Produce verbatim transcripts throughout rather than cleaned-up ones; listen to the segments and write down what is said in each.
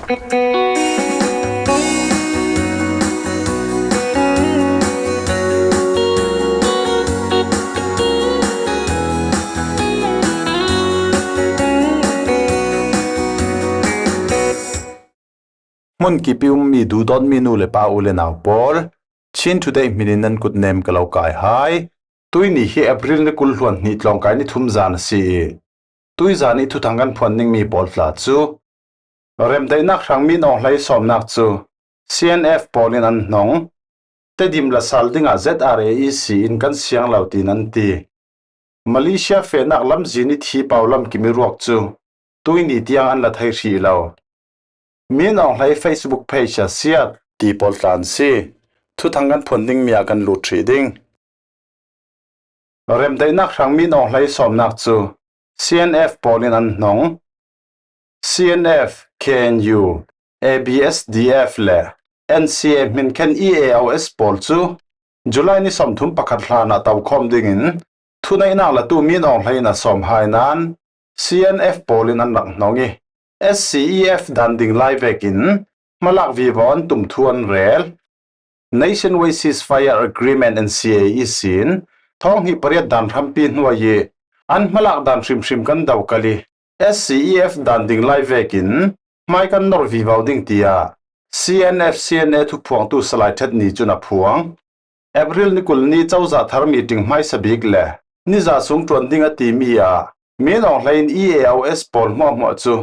Hmun kip i ummi duhdawtmi nu le pa, u le nau pawl, Chin Today hminin nan kut nem ka lo kai hai. Tuini hi April ni kul, hluan hnih, tlawngkai ni thum zan a si i, tuizan i thuthang kan phuan dingmi pawl tla cu remdaihnak hrang Min Aung Hlaing sawmnak cu C N F pawl in an hnong. Tedim la sal dingah Z R A E C in kan siang lo tiin an ti. Malaysia fehnak lamzin i thi pau lam kim i ruak cu tuini tiang an la thei hrih lo. Min Aung Hlaing Facebook page ah siat ti pawl tla an si. Thuthang kan phuan dingmi ah kan lut hrih ding. Remdaihnak hrang Min Aung Hlaing sawmnak cu C N F pawl in an hnong. C N F, K N U, A B S D F le N C A hminkhen E A O S pawl cu July ni sawmthum pakhat hlan ah tokhawm dingin thuneihnak latu Min Aung Hlaing in a sawm hai nain C N F pawl in an rak hnong i, S C E F dan ding lai vekin hmalak vivo an tum thu an rel. Nationwide Ceasefire Agreement, N C A, ihsin thawng hnih pariat dan hrampi hnuai i an hmalak dan hrimhrim kan do kal i, S C E F dan ding lai vekin hmai kan nor vivo ding, tiah C N F C N A thuphuangtu Salai Ṭhat Ni cun a phuang. April ni kul ni cozah thar meeting hmaisa bik le niza sung ṭuan ding a timi ah Min Aung Hlaing in E A O S pawl hmuahhmuah cu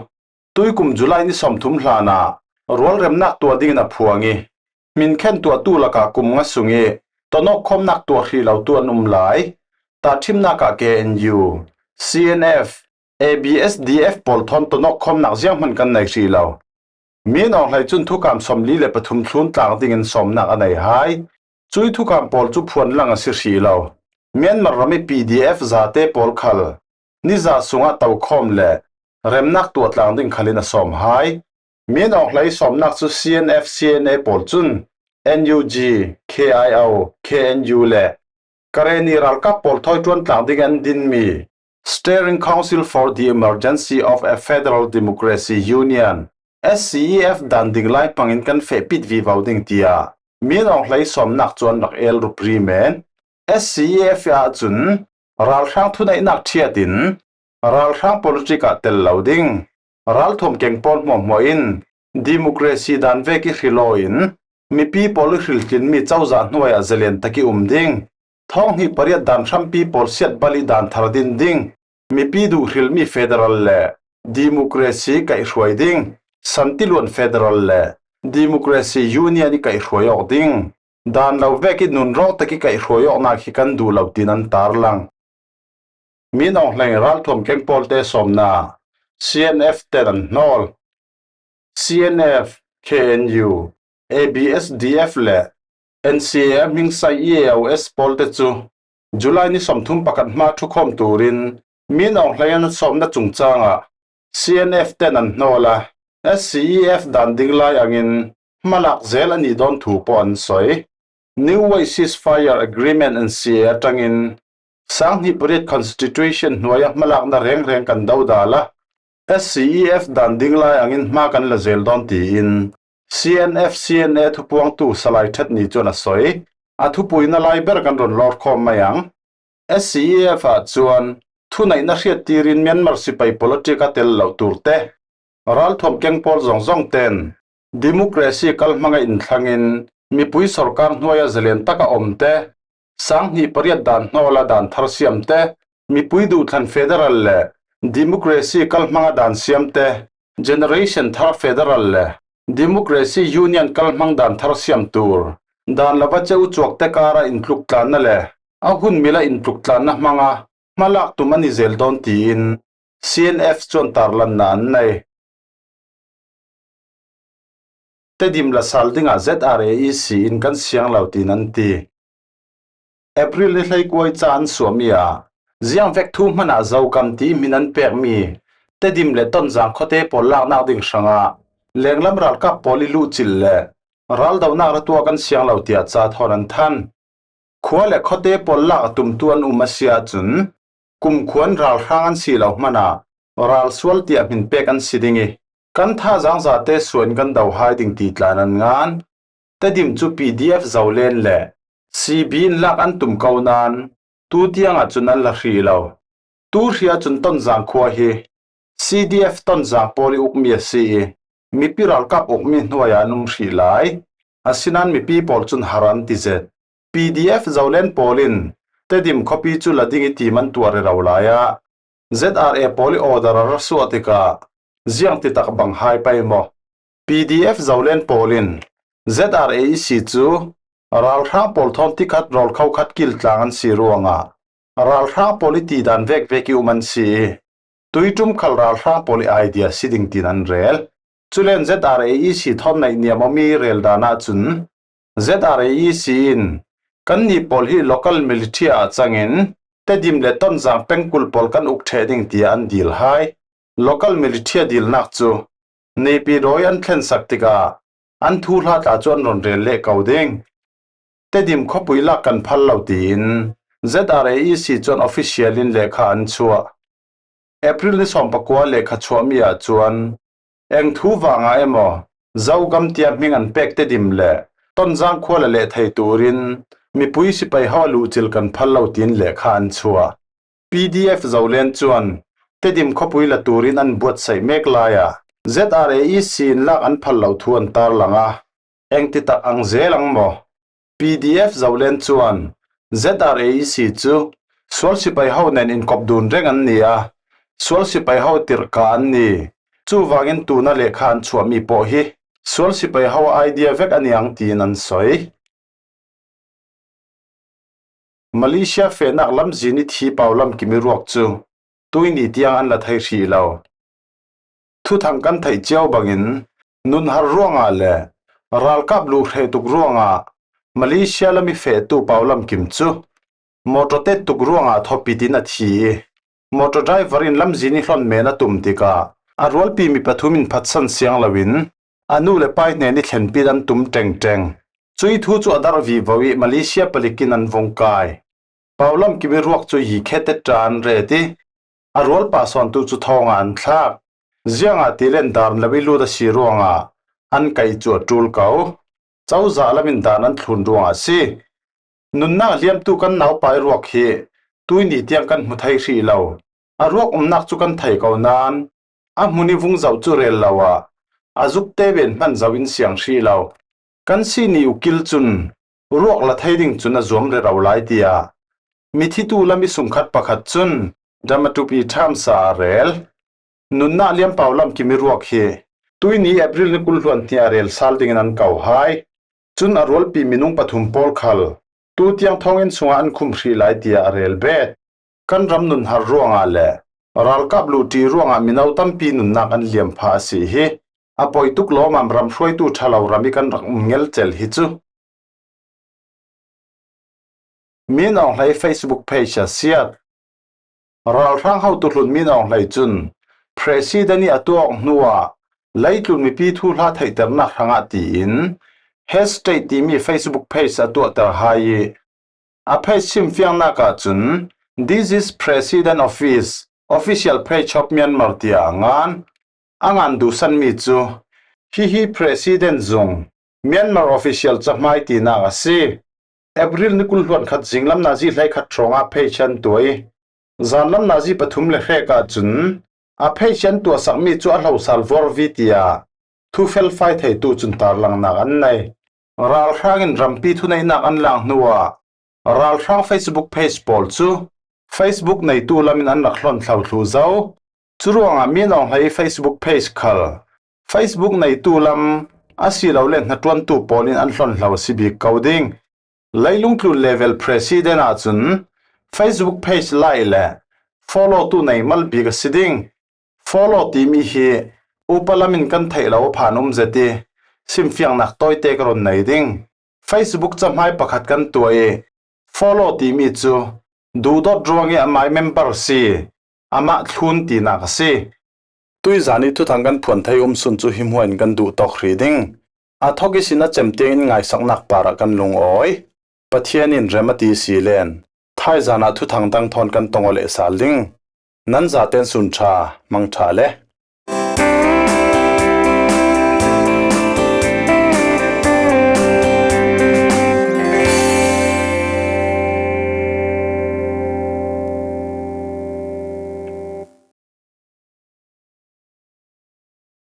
tuikum July ni sawmthum hlan ah rualremnak tuah dingin a phuang i, hminkhen tuahtu lakah kum nga sung i tonawkkhawmnak tuah hrih lotu an um lai. Tahṭhimnak ah K N U, C N F, A B S D F pawl thawn tonawkkhawmnak zianghman kan nei hrih lo. Min Aung Hlaing cun thukam sawmli le pathum thlun tlang dingin sawmnak a nei hai. Cui thukam pawl cu phuan lang a si hrih lo. Myanmar ram i P D F zate pawl khal niza sungah tokhawm le remnak tuah tlang ding khalin a sawm hai. Min Aung Hlaing sawmnak cu C N F C N A pawl cun N U G, K I O, K N U le Karenni ralkap pawl thawi ṭuan tlang ding an dinmi Steering Council for the Emergency of a Federal Democracy Union, S C E F dan ding lai hmangin kan fehpit vivo ding, tiah Min Aung Hlaing sawmnak cu an rak el rupri men. S C E F ahcun ralhrang thuneihnak ṭhiat in ralhrang politic ah tel lo ding, ralthuam keng pawl hmuahhmuah in democracy dan vek i hril aw in mipi pawl i hriltlinmi cozah hnuai ah zalen tak i um ding, thawng hnih pariat dan hrampi pawl siat bal i dan thar din ding, mipi duh hrilmi federal le democracy kaihhruai ding, santiluan federal le democracy union i kaihhruai awk ding, dan lo vek i nunrawng tak i kaihhruai awknak hi kan duh lo tiin an tarlang. Min Aung Hlaing ralthuam keng pawlte sawmna C N F ten an hnawl. C N F, K N U, A B S D F le N C A a hming sai E A O S pawlte cu July ni sawmthum pakhat hma thukhawm turin Min Aung Hlaing an sawmna cungcang ah C N F ten an hnawl a, S C E F dan ding lai angin hmalak zel a nih dawn thu pawh an sawi. New Way Ceasefire Agreement, N C A aṭangin sang hnih pariat Constitution hnuai a hmalakna rengreng kan dodal a, S C E F dan ding lai angin hma kan la zel dawn tiin C N F C N A thupuangtu Salai Ṭhat Ni cun a sawi. A thupuina lai ber kan run lawrkhawm mai ang. S C E F ah chuan thuneihna hriattirin Myanmar sipai politic a tel loh turte, ralthuam keng pawl zawngzawng ten democracy kalhmanga inthlangin mipui sorkar hnuaia zalen taka awmte, sang hnih pariat dan hnawla dan thar siamte, mipui duhthlan federal le democracy kalhmanga dan siamte, generation thar federal le democracy union kalhmang dan thar siam tur, dan lova che uchuakte kara intluktlanna le a hun mila intluktlanna hmanga hmalak tum a ni zel dawn tiin C N F chuan tarlanna an nei. Tedim la sal dingah Z R A E C in kan siang lo tiin an ti. April ni hleikuai ca an suahmi ah ziang vek thu hmanah Zokam ti hmin an pekmi Tedim le Tonzang khuate pawl laknak ding hrangah lenglam ralkap pawl i luhchilh le raldonak ratu a kan siang lo tiah ca thawn an than. Khua le khuate pawl lak a tumtu an um a si ahcun kumkhuan ralhrang an si lo hmanah ralsual tiah hmin pek an si ding i, Kan thazaang zate suan kan do hai ding ti tlan an ngan. Tedim cu P D F Zolen le C B in lak an tum ko nain tu tiangah cun an la hrih lo. Tu hria cun Tonzang khua hi C D F Tonzang pawl i ukmi a si i, mipi ralkap ukmi hnuai ah an um hrih lai. Asinain mipi pawl cun har an ti zet. P D F Zolen pawl in Tedim khuapi cu la ding i tim an tuah rero lai ah, Z R A pawl i order a ra suah tikah ziangtitak bang hai pei maw? P D F Zolen pawl in Z R A i si cu ralhrang pawl thawn tikhat rawl kho khat kiltlang an si ruangah ralhrang pawl i tidan vekvek i um an si i, tuiṭum khal ralhrang pawl i idea si ding tiin an rel. Culen Z R A i si thawn naihniam awmi rel dan ahcun Z R A i si in kannih pawl hi local militia ah cangin Tedim le Tonzang pengkul pawl kan uk ṭheh ding tiah an dil hai. Local militia dilnak cu Nipi dawi an thlensak tikah an thuhla tla cu an rawn rel leh ko ding. Tedim khuapui lak kan phal lo tiin Z R A i si cun official in lehkha an chuah. April ni sawm pakua lehkha chuahmi ah cun eng thu vangah emaw Zogam tia hming an pek Tedim le Tonzang khua la leh thei turin mipui sipai ho a luhcil kan phal lo tiin lehkha an chuah. P D F Zolen cun Tedim khuapui la turin an buatsaih mek lai ah Z R A i si in lak an phal lo thu an tarlang a, engtitak ang zel ang maw? P D F Zolen cun Z R A i si cu sual sipai ho nen inkop dun reng an ni a, sual sipai ho tirhka an ni. Cuvangin tuna lehkha an chuahmi pawl hi sual sipai ho idea vek a ni ang tiin an sawi. Malaysia fehnak lamzin i thi Paulam Kim i ruak cu tuini tiang an la thei hrih lo. Thuthang kan theih cio bangin nunhar ruangah le ralkap luh hreh tuk ruangah Malaysia lam i fehtu Paulam Kim cu motor tet tuk ruangah thawpit in a thi i, motor driver in lamzin i hlon men a tum tikah a rualpi mi pathum in phatsan siang loin a nu le pa i hnen i thlenpit an tum ṭengṭeng. Cui thu cu a darh vivo i Malaysia palik in an vung kai. Paulam Kim i ruak cu yikhe teṭṭa an ret i a rualpa sawntu cu thawngah an thlak. Ziangahtile dar lo i lut a si ruangah an kaih cu a ṭul ko. Cozah lam in dan an thlun ruangah a si. Nunnak liamtu kan naupa i ruak hi tuini tiang kan hmu thei hrih lo. A ruak umnak cu kan thei ko nain a hmun i vung zoh cu rel lo ah a zukte ven hman zoh in siang hrih lo. Kan sihni ukil cun ruak la thei ding cun a zuam rero lai, tiah mithitu lam i sungkhat pakhat cun Dramatupi Times ah a rel. Nunnak liam Paulam Kim i ruak hi tuini April ni kul hluan hnih a rel sal dingin an ko hai. Cun a rualpi minung pathum pawl khal tu tiang thawnginn sungah an khumh hrih lai, tiah a rel bet. Kan ram nunhar ruangah le ralkap luhṭi ruangah mino tampi nunnak an liam phah a si hi a poi tuk lawmam ram hruaitu ṭha lo ram i kan rak um ngelcel hi cu. Min Aung Hlaing Facebook page a siat. Ralhrang hotu hlun Min Aung Hlaing cun President i a tuah hnuah leitlun mipi thuhla theihternak hrangah tiin Head State timi Facebook page a tuahter hai i a page simfiangnak ahcun, "This is President Office, Official Page of Myanmar," tiah a ngan. A ngan duhsanmi cu, "Hihi President zung, Myanmar Official cahmai," tinak a si. April ni kul hluan khat zinglam nazi hleikhat hrawngah page an tuah i, zanlam nazi pathum le hrek ahcun a page an tuahsakmi cu a hlosal vuarvi, tiah thu felfai theitu cun tarlangnak an nei. Ralhrang in rampi thuneihnak an lak hnuah ralhrang Facebook page pawl cu Facebook neitu lam in an rak hlonthlo thluh zo. Curuangah Min Aung Hlaing Facebook page khal Facebook neitu lam asilole hnaṭuantu pawl in an hlonthlo a si bik ko ding. Leilung tlun level president ahcun Facebook page like le follow tu nei mal bik a si ding. Follow timi hi upa lam in kan theih lo a phan um zet i simfiangnak tawite ka run nei ding. Facebook cahmai pakhat kan tuah i follow timi cu duhdawt ruang i amai member si, amah thlun tinak a si. Tuizan i thuthang kan phuan thei um sun cu hi hmuah in kan duh tawk hrih ding. A thawk ihsin a cem tiangin ngaisaknak parah kan lungawi. Pathian in rem a ti si len, thaizan ah thuthang dang thawn kan tong aw leh sal ding. Nan zaten sun ṭha, hmang ṭha le.